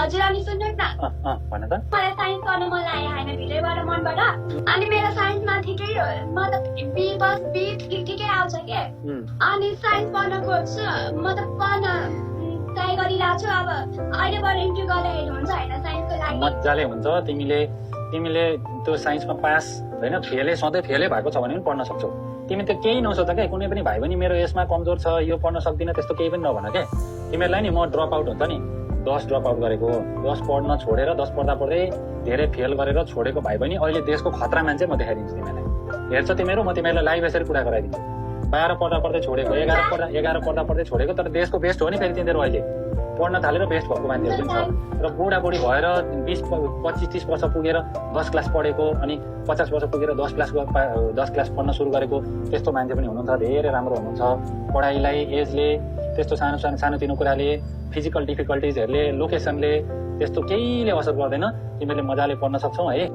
हजुर अनि सुन्नुहोस् न भन त मलाई साइन्स पढ्न मन लाग्यो होइन भित्रैबाट मनबाट अनि मेरो साइन्समा ठिकै मतलब बी बस बी ठिकै आउँछ के अनि साइन्स पढ्न खोज्छु मतलब पढ्न ट्राई गरिरहेको छु अब अहिलेबाट इन्ट्री गर्दाखेरि हुन्छ होइन साइन्सको लागि मजाले हुन्छ तिमीले त्यो साइन्समा पास होइन फेलै सधैँ फेलै भएको छ भने पनि पढ्न सक्छौ तिमी त केही नसोच क्या कुनै पनि भाइ पनि मेरो यसमा कमजोर छ यो पढ्न सक्दिनँ त्यस्तो केही पनि नभन क्या तिमीहरूलाई नि म ड्रप आउट हुन्छ नि 10 ड्रप आउट गरेको 10 पढ्न छोडेर 10 पढ्दा पढ्दै धेरै फेल गरेर छोडेको भाइ पनि अहिले देशको खतरा मान्छे म देखाइदिन्छु तिमीलाई हेर्छ तिमीहरू म तिमीहरूलाई लाइभ यसरी कुरा गराइदिन्छु 12 पढ्दा पढ्दै छोडेको 11 पढ्दा पढ्दै छोडेको तर देशको बेस्ट हो नि फेरि तिनीहरू अहिले पढ्न थालेर बेस्ट भएको मान्छेहरू पनि छ र बुढाबुढी भएर 20-25-30 वर्ष पुगेर 10 क्लास पढेको अनि 50 वर्ष पुगेर 10 क्लास पढ्न सुरु गरेको त्यस्तो मान्छे पनि हुनुहुन्छ धेरै राम्रो हुनुहुन्छ पढाइलाई एजले त्यस्तो सानोतिनो कुराले फिजिकल डिफिकल्टिजहरूले लोकेसनले त्यस्तो केहीले असर गर्दैन तिमीले मजाले पढ्न सक्छौ है